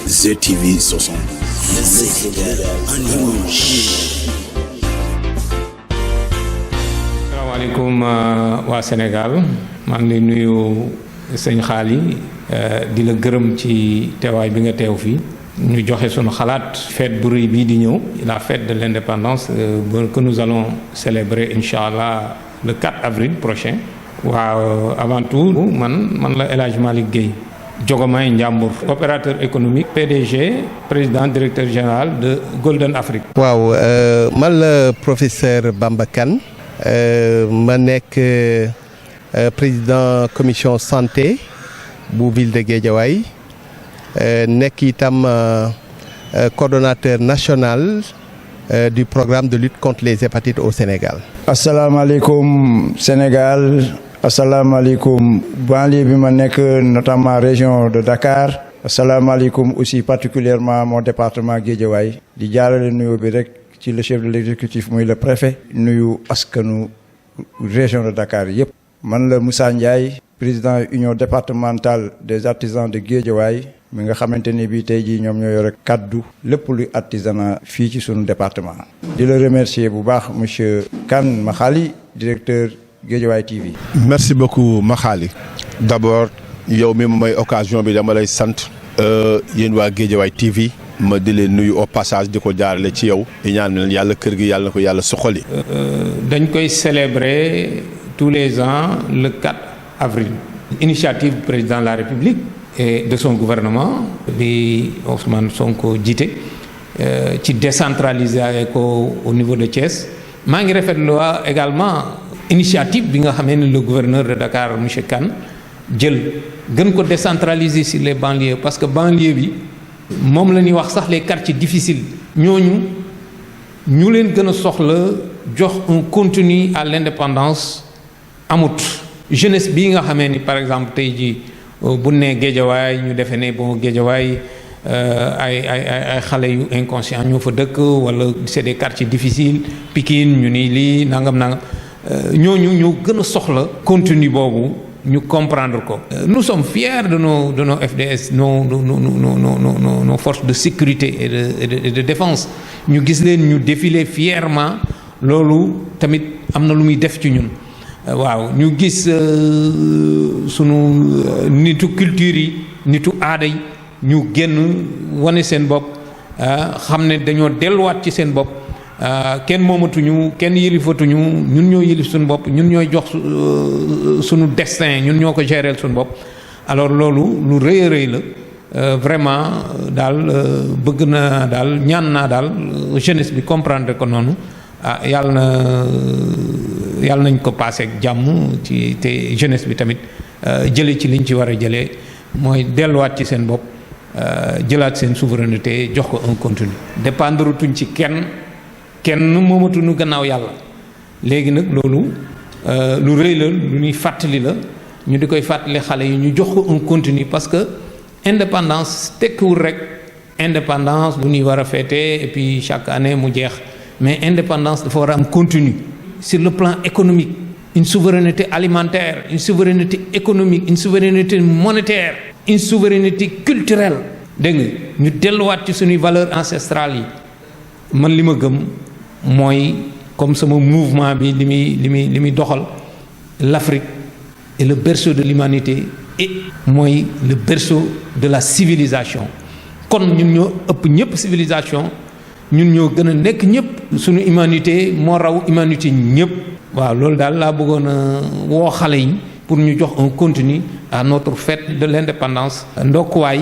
ZTV 72, le Sénégal en image. Asalaamaaleykum waa Sénégal maa ngi lay nuyu sëñ Xaali di la gërëm ci teewaay bi nga teew fii ñu joxe sunu xalaat fête bu rëy bii di ñëw la fête de l'indépendance que nous allons célébrer inch'Allah le 4 avril prochain. waaw avant tout man la El Hadj Malick Gueye Jogomay Njàmbur opérateur économique PDG président directeur général de Golden Afrique. waaw man la professeur Bamba Kane ma nekk président commission santé bu ville de Guédiawaye nekk itam coordonnateur national du programme de lutte contre les hépatites au Sénégal. asalaamaaleykum Sénégal. asalaamaaleykum banlieue bi ma nekk notamment région de Dakar. asalaamaaleykum aussi particulièrement mon département Guédiawaye. di jaarale nuyu bi rek ci le chef de l'exécutif muy le préfet. nuyu askanu région de Dakar yépp. man la Moussa Ndiaye président union départementale des artisans de Guédiawaye mi nga xamante ni bii tey jii ñoom ñoo yore kaddu lépp luy artisanat fii ci sunu département. di la remercier bu baax monsieur Kane Maxali directeur Guédiawaye TV. merci beaucoup Maxali. d'abord yow mi may occasion bi dama lay sant. yéen waa Guédiawaye TV. ma di leen nuyu au passage di ko jaarale ci yow. di ñaan yàlla kër gi yàlla na ko yàlla suqali. dañ koy célébrer tous les ans le 4 avril. initiative du président de la République. et de son gouvernement bi Ousmane Sonko jiite ci décentraliser ko au niveau de Thiès maa ngi rafetlu également initiative bi nga xamee ne le gouverneur de Dakar monsieur Kane jël gën ko décentraliser sur les banlieues parce que banlieue bi moom la ñuy wax sax les quartiers difficiles ñooñu ñu leen gën a soxla jox un contenu à l'indépendance amut jeunesse bii nga xamee ni par exemple tey jii bu nee Guédiawaye ñu defee ne bon Guédiawaye ay xale yu inconscient ñoo fa dëkk wala c'est des quartiers difficiles Pikine ñu ni lii nangam ñooñu ñoo gën a soxla contenu boobu ñu comprendre ko. Nous sommes fiers de nos FDS nos forces de sécurité et de défense ñu gis leen ñu défiler fièrement loolu tamit am na lu muy def ci ñun. waaw ñu gis sunu nitu culture yi nitu aada yi ñu génn wane seen bopp xam ne dañoo delluwaat ci seen bopp kenn moomatuñu kenn yilifatuñu ñun ñoo yilif suñu bopp ñun ñooy jox sunu destin ñun ñoo ko gérer suñu bopp alors loolu lu rëy a rëy la vraiment daal bëgg na daal ñaan naa daal jeunesse bi comprendre ko noonu yàlla nañ ko passé ak jàmm ci te jeunesse bi tamit jëlee ci liñ ci war a jëlee mooy delluwaat ci seen bopp jëlaat seen souveraineté jox ko un contenu. dépendre tuñ ci kenn moomatuñu gannaaw yàlla léegi nag loolu lu rëy la lu ñuy fàttali la ñu di koy fàttali xale yi ñu jox ko un contenu parce que indépendance tekkiwul rek indépendance bu ñuy war a fêter et puis chaque année mu jeex mais indépendance dafa war a am contenu. Sur le plan économique, une souveraineté alimentaire, une souveraineté économique, une souveraineté monétaire, une souveraineté culturelle. dégg nga ñu delluwaat ci suñuy valeurs ancestrales yi man li ma gëm mooy comme sama mouvement bi li muy doxal l'Afrique est le berceau de l'humanité et mooy le berceau de la civilisation kon ñun ñoo ëpp ñëpp civilisation. ñun ñoo gën a nekk ñëpp suñu humanité moo raw humanité ñëpp waaw loolu daal laa bëggoon a woo xale yi pour ñu jox un contenu à notre fête de l'indépendance ndokkuwaay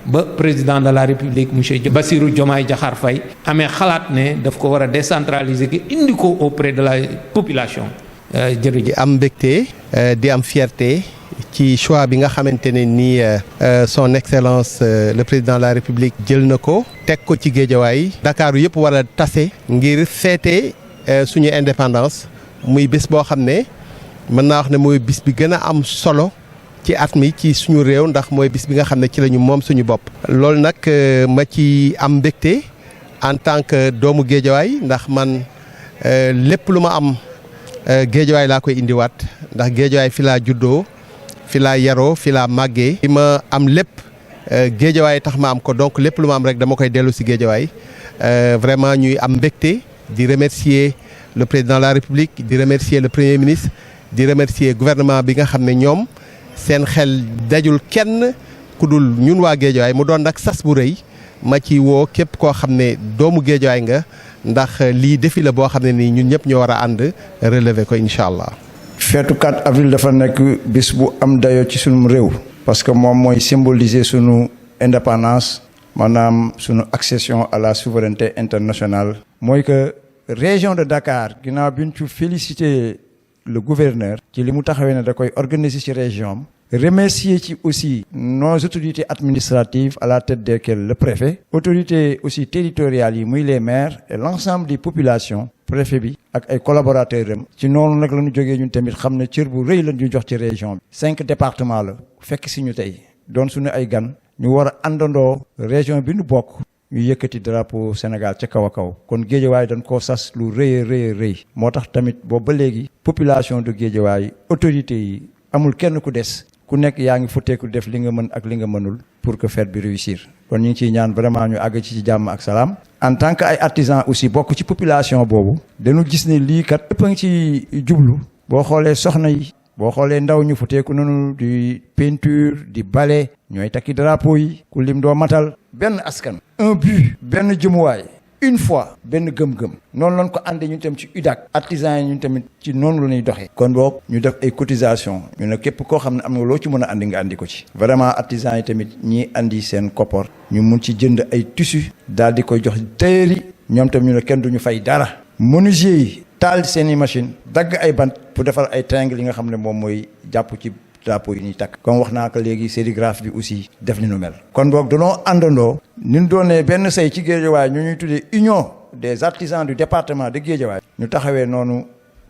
ba président de la république monsieur Bassirou Diomaye Diakhar Faye amee xalaat ne daf ko war a décentraliser ki indi ko auprès de la population jërëjëf. di am mbégte di am fierté ci choix bi nga xamante ne ni son excellence le président de la république jël na ko teg ko ci Guédiawaye Dakar yëpp war a tase ngir feete suñu indépendance muy bés boo xam ne mën naa wax ne mooy bis bi gën a am solo ci at mi ci suñu réew ndax mooy bis bi nga xam ne ci la ñu moom suñu bopp. loolu nag ma ci am mbégte en tant que doomu Guédiawaye ndax man lépp lu ma am géejawaay laa koy indiwaat ndax géejawaay fi laa juddoo fi laa yaroo fi laa màggee. li ma am lépp géejawaay tax ma am ko donc lépp lu ma am rek dama koy dellu si géejawaay vraiment ñuy am mbégte di remercier le président de la République di remercier le premier ministre di remercier gouvernement bi nga xam ne ñoom seen xel dajul kenn ku dul ñun waa géejawaay mu doon nag sas bu rëy ma ci woo képp koo xam ne doomu géejawaay nga ndax lii défi la boo xam ne nii ñun ñëpp ñoo war a ànd relever ko incha allah. feetu 4 avril dafa nekk bis bu am dayo ci sunu réew. parce que moom mooy symboliser sunu indépendance maanaam sunu accession à la souveraineté internationale. mooy que région de Dakar ginnaaw bi ñu ci féliciter le gouverneur ci li mu taxawee ne da koy organiser ci région am. remercier ci aussi nos autorités administratives à la tête desquelles le préfet. autorités aussi territoriales yi muy les maires et l'ensemble des populations. préfet bi ak ay collaborateurs am. ci noonu nag la ñu jógee ñun tamit xam ne cër bu rëy la ñu jox ci région bi. 5 départements la fekk si ñu tey doon suñu ay gan. ñu war a àndandoo région bi nu bokk. ñu yëkkati drapeau Sénégal ca kaw a kaw. kon Géejawaay dañ koo sas lu rëy a rëy. moo tax tamit boobu ba léegi. population de Géejawaay autorités yi amul kenn ku des. ku nekk yaa ngi futteeku def li nga mën ak li nga mënul pour que fête bi réussir. kon ñu ngi ciy ñaan vraiment ñu àgg ci jàmm ak salaam. en tant que ay artisans aussi bokk ci population boobu. dañu gis ne lii kat ëpp a ngi ci jublu. boo xoolee soxna yi. boo xoolee ndaw ñu futteeku noonu di peinture di ballet. ñooy takki drapeau yi. ku lim doo matal. benn askan. un but. benn jëmuwaay. une fois. benn gëm-gëm. noonu lañ ko àndee ñu tam ci UDAC. artisans yi ñu tamit ci noonu la ñuy doxee. kon boog ñu def ay cotisation ñu ne képp koo xam ne am nga loo ci mën a andi nga andi ko ci. vraiment artisans yi tamit ñii andi seen koppar. ñu mun ci jënd ay tissus. daal di koy jox tailleur yi. ñoom tam ñu ne kenn duñu fay dara. menuisier yi. taal seen i machine dagg ay bant pour defar ay triangle yi nga xam ne moom mooy jàpp ci drapeau yi ñuy takk. comme wax naa ko léegi sérigraphe bi aussi def ni nu mel. kon boog danoo àndandoo. ni ñu doonee benn say ci Géejawaay ñu ñuy tuddee union des artisans du département de Géejawaay. ñu taxawee noonu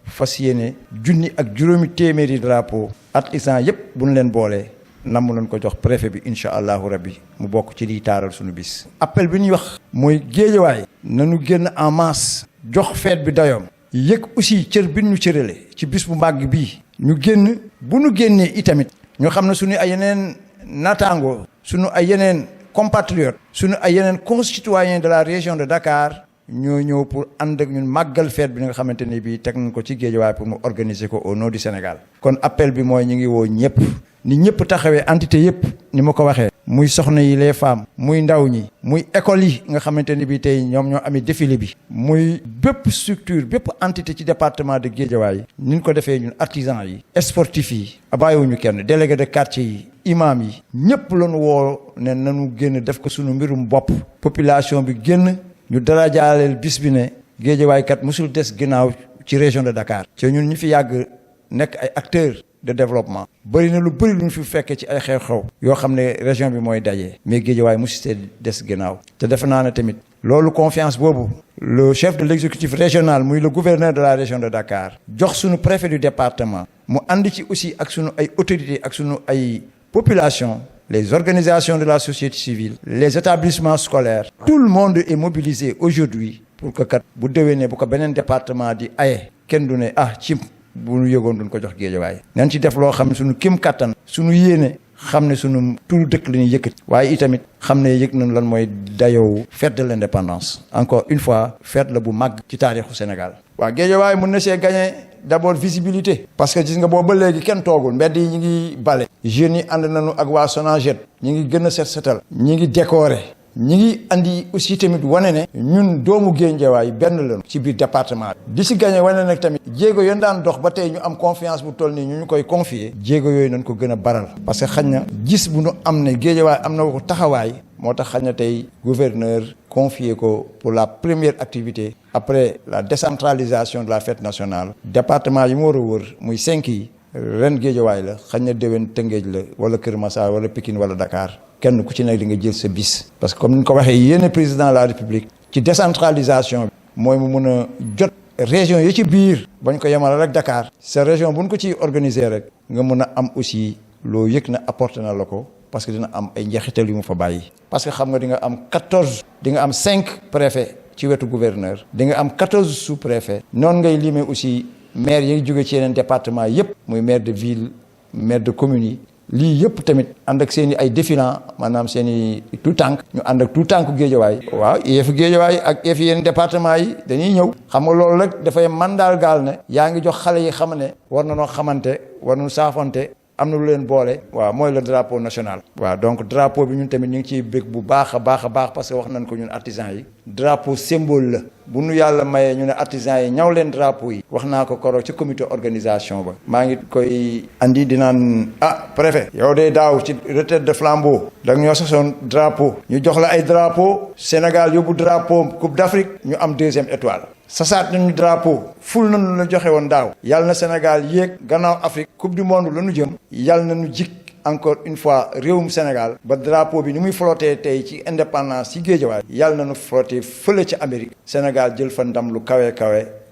fas yéene junni ak juróomi téeméeri drapeau artisans yépp bu ñu leen boolee. namm nañ ko jox préfet bi incha allahu rabbi mu bokk ci liy taaral suñu bis. appel bi ñuy wax. mooy Géejawaay. nañu génn en masse. jox feet bi dayoom. yëg aussi cër bi ñu cërale ci bis bu màgg bii. ñu génn bu ñu génnee itamit. ñu xam ne suñu ay yeneen naataango. suñu ay yeneen compatriotes. suñu ay yeneen concitoyens de la région de Dakar. ñoo ñëw pour ànd ak ñun màggal fête bi nga xamante ni bii teg nañ ko ci Géejawaay pour mu organiser ko au nom du Sénégal. kon appel bi mooy ñu ngi woo ñëpp. ni ñëpp taxawee entité yëpp. ni ma ko waxee. muy soxna yi les femmes. muy ndaw ñi. muy école yi nga xamante ni bii tey ñoom ñoo amee défilé bi. muy bépp structure bépp entité ci département de Guédiawaye. ni ñu ko defee ñun artisans yi. sportifs yi. bàyyiwuñu kenn délégué de quartier yi. imam yi. ñëpp lañu woo ne nañu génn def ko suñu mbirum bopp. population bi génn. ñu dara jaaleel bis bi ne. Guédiawaye kat mosul des ginnaaw ci région de Dakar. ci ñun ñu fi yàgg nekk ay acteurs. de développement. bëri na lu bëri lu ñu fi fekkee ci ay xew-xew. yoo xam ne région bi mooy daje. mais Guédiawaye mosu see des ginnaaw. te defe naa ne tamit. loolu confiance boobu. le chef de l'exécutif régional muy le gouverneur de la région de Dakar. jox sunu préfet du département. mu ànd ci aussi ak sunu ay autorités ak sunu ay population. les organisations de la société civile. les établissements scolaires. tout le monde est mobilisé aujourd'hui pour que kat bu déwénee bu ko beneen département di aye. kenn du ne cim. bu ñu yëgoon duñ ko jox Géejawaay. nañ ci def loo xam ne suñu kim kattan. suñu yéene xam ne suñu turu dëkk la ñuy yëkkati. waaye itamit xam ne yëg nañ lan mooy dayoo fête de l'indépendance. encore une fois fête la bu màgg ci taarixu Sénégal. waa Géejawaay mën na see gagner d'abord visibilité. parce que gis nga boobu ba léegi kenn toogul mbedd yi ñu ngi bale. jeunes yi ànd nañu ak waa Sonaged. ñu ngi gën a set setal. ñu ngi décorer. ñi ngi andi aussi tamit wane ne ñun doomu Guédiawaye benn lañu ci biir département bi. di si gagné wane nag tamit jéego yoon daan dox ba tey ñu am confiance bu toll nii ñu koy confier. jéego yooyu nañ ko gën a baral. parce que xañ na gis bu nu am ne Guédiawaye am na ko taxawaay. moo tax xañ na tey gouverneur confier ko pour la première activité. après la décentralisation de la fête nationale. département yi mu war a wër muy 5 yi. ren Guédiawaye la xañ na déwén Tëngéej la wala Kër Massar wala Pikine wala Dakar. kenn ku ci nekk di nga jël sa bis. parce que comme ni ñu ko waxee yéen président de la république. ci décentralisation bi. mooy mu mun a jot région yi ci biir. bañ ko yemal rek Dakar. sa région buñ ko ciy organiser rek. nga mun a am aussi loo yëg na apporté na la ko. parce que dina am ay njeexital yu mu fa bàyyi. parce que xam nga di nga am 14. di nga am 5 préfets ci wetu gouverneur. di nga am 14 sous-préfets. noonu ngay limee aussi maire yi jóge ci yeneen département yëpp muy maire de ville maire de commune yi lii yëpp tamit ànd ak seen i ay défilant maanaam seen i tout tànk ñu ànd ak tout tànk Géejawaay waaw IEF Géejawaay ak IEF yeneen département yi dañuy ñëw xam nga loolu rek dafay mandargaal ne yaa ngi jox xale yi xam ne war na noo xamante war nañu saafante am na lu leen boole waaw mooy le drapeau national waaw donc drapeau bi ñun tamit ñu ngi ciy bëgg bu baax a baax parce que wax nañ ko ñun artisans yi drapeau symbole la bu nu yàlla mayee ñu ne artisans yi ñaw leen drapeau yi wax naa ko koroog ci comité organisation ba maa ngi koy andi dinaan préfet yow de daaw ci retraite de flambeau da ñoo sosoon drapeau ñu jox la ay drapeau Sénégal yóbbu drapeau Coupe d'Afrique ñu am 2e étoile sasaat nañu drapeau ful nañu la joxe woon daaw yàlla na Sénégal yéeg gannaaw Afrique coupe du monde la ñu jëm yàlla nañu jik encore une fois réewum Sénégal ba drapeau bi ni muy flottee tey ci indépendance ci Géejawaay yàlla nañu flottee fële ci Amérique Sénégal jël fa ndam lu kawe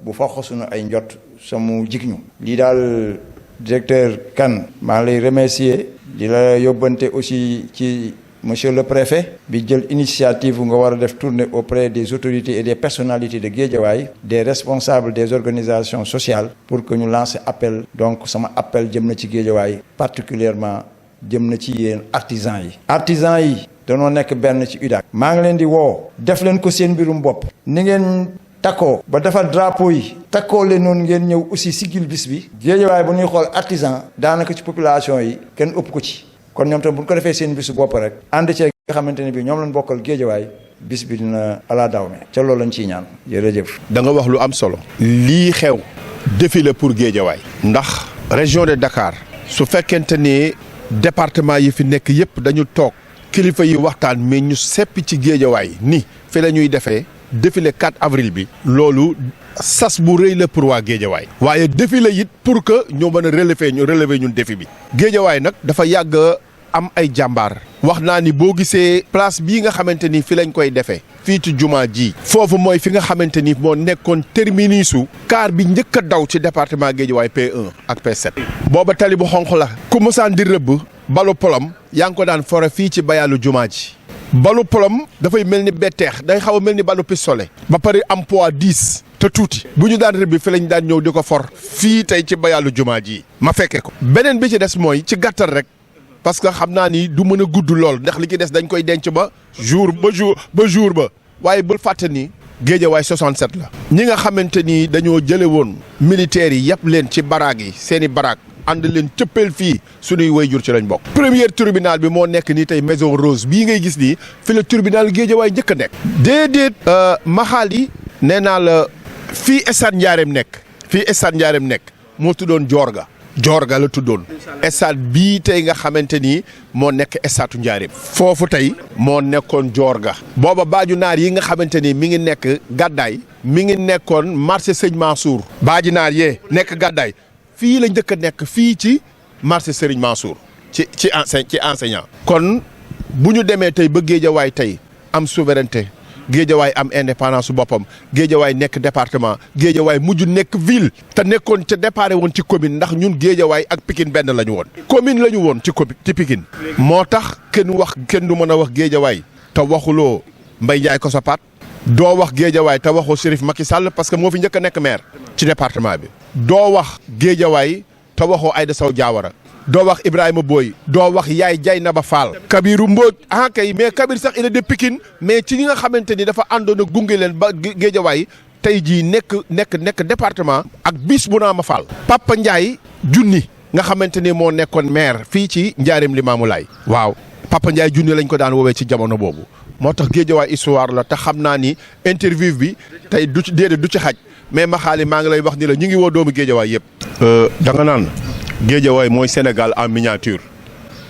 bu foq suñu ay njot samu jik ñu lii daal directeur Kane maa ngi lay remercier di la yóbbante aussi ci monsieur le préfet bi jël initiative nga war a def tournée auprès des autorités et des personnalités de Guédiawaye des responsables des organisations sociales pour que ñu lancer appel donc sama appel jëm na ci Guédiawaye particulièrement jëm na ci yéen artisans yi danoo nekk benn ci UDAC maa ngi leen di woo def leen ko seen mbirum bopp ni ngeen takkoo ba defar drapeau yi takkoo leen noonu ngeen ñëw aussi sigil bis bi Guédiawaye bu ñuy xool artisan daanaka ci population yi kenn ëpp ko ci kon ñoom tam bu ñu ko defee seen bisu bopp rek ànd ceeg nga xamante ne bii ñoom lañ bokkal Géejawaay bis bi dina ala daw me ca loolu lañ ciy ñaan jërëjëf. da nga wax lu am solo. lii xew défilé pour Géejawaay. ndax région de Dakar su fekkente ni département yi fi nekk yëpp dañu toog kilifa yi waxtaan mais ñu seppi ci Géejawaay ni fi la ñuy defee défilé 4 avril bi. loolu sas bu rëy la pour waa Géejawaay. waaye défilé it pour que ñu mën a relever ñun défi bi. Géejawaay nag dafa yàgg am ay jàmbaar. wax naa ni boo gisee place bii nga xamante ni fi lañ koy defee. fii ci jumaa ji. foofu mooy fi nga xamante ni moo nekkoon terminusu car bi njëkk a daw ci département Géejawaay P1 ak P7. booba tali bu xonq la. ku mosaan di rëbb balu polom yaa ngi ko daan fore fii ci bayaalu jumaa ji. balu polom dafay mel ni betteex day xaw a mel ni balu pistolet. ba pare am poids 10. te tuuti bu ñu daan rëbbi fi lañ daan ñëw di ko for fii tey ci bayaalu jumaa ji ma fekke ko beneen bi ci des mooy ci gàttal rek parce que xam naa ni du mën a gudd lool ndax li ci des dañ koy denc ba jour ba waaye bul fàtte ni Géejawaay 67 la ñi nga xamante ni dañoo jële woon militaires yi yëpp leen ci baraag yi seeni baraag ànd leen cëppeel fii suñuy waajur ci lañ bokk. premier tribunal bi moo nekk nii tey Maison Rose bii ngay gis nii fi la tribunal Géejawaay njëkk a nekk. déedéet maxaal yi nee naa la. fii stade Ndiarème nekk moo tuddoon Jorga la tuddoon stade bii tey nga xamante ni moo nekk stade Ndiarème foofu tey moo nekkoon Jorga booba baaju naar yi nga xamante ni mi ngi nekk gàddaay mi ngi nekkoon marché Sëñ Mansour baaju naar yee nekk gàddaay fii la njëkk a nekk fii ci marché Sëriñ Mansour ci enseignant kon bu ñu demee tey ba Géejawaay tey am souveraineté Géejawaay am indépendance su boppam Géejawaay nekk département Géejawaay mujj nekk ville te nekkoon ca déparé woon ci commune ndax ñun Géejawaay ak Pikine benn la ñu woon. commune la ñu woon ci Pikine moo tax kenn du mën a wax Géejawaay te waxuloo Mbaye Ndiaye Kosopat doo wax Géejawaay te waxoo Chérif Macky Sall parce que moo fi njëkk a nekk maire ci département bi. doo wax Géejawaay te waxoo Aïda Sow Diawara. doo wax Ibrahima Boy doo wax Yaay Jaynaba Fall. Kabiru Mbodj kay mais Kabir sax il est de Pikine mais ci ñi nga xamante ni dafa àndoon a gunge leen ba Géejawaay tey jii nekk département ak bis bu naa ma Fall. Papa Ndiaye junni nga xamante ni moo nekkoon maire fii ci Njaareem Limaamulaay. waaw Papa Ndiaye junni lañ ko daan woowee ci jamono boobu moo tax Géejawaay histoire la te xam naa ni interview bi tey du ci xaj mais ma xaali maa ngi lay wax ni la ñu ngi woo doomu Géejawaay yëpp. da nga naan. Géejawaay mooy Sénégal en miniature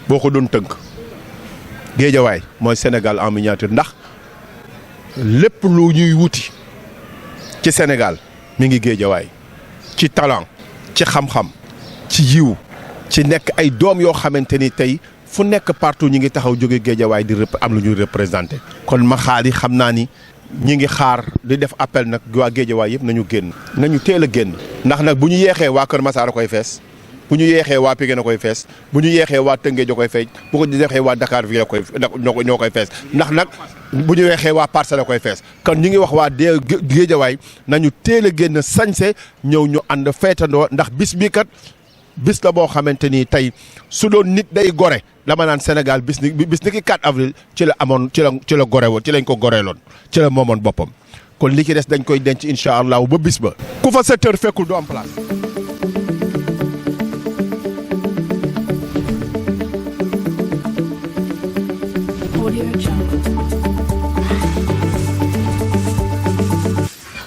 boo ko doon tënk Géejawaay mooy Sénégal en miniature ndax lépp lu ñuy wuti ci Sénégal mi ngi Géejawaay ci talent ci xam-xam ci yiw ci nekk ay doom yoo xamante ni tey fu nekk partout ñi ngi taxaw jóge Géejawaay di am lu ñuy représenté. kon ma xaali xam naa ni ñi ngi xaar di def appel nag waa Géejawaay yëpp nañu génn nañu teel a génn ndax nag bu ñu yeexee waa Kër Massar a koy fees. bu ñu yeexee waa Pikine a koy fees bu ñu yeexee waa Tëngéej a koy feej bu ko yeexee waa Dakar fii la koy ñoo koy fees ndax nag bu ñu weexee waa Parcelles la koy fees kon ñu ngi wax waa Géejawaay nañu teel a génn sañse ñëw ñu ànd feetandoo ndax bis bi kat bis la boo xamante ni tey su doon nit day gore dama naan Sénégal bis ni ki 4 avril ci la amoon ci la gore woon ci lañ ko goreeloon ci la moomoon boppam kon li ci des dañ koy denc incha allahu ba bis ba ku fa 7 heures fekkul du am place. Audio Jungle.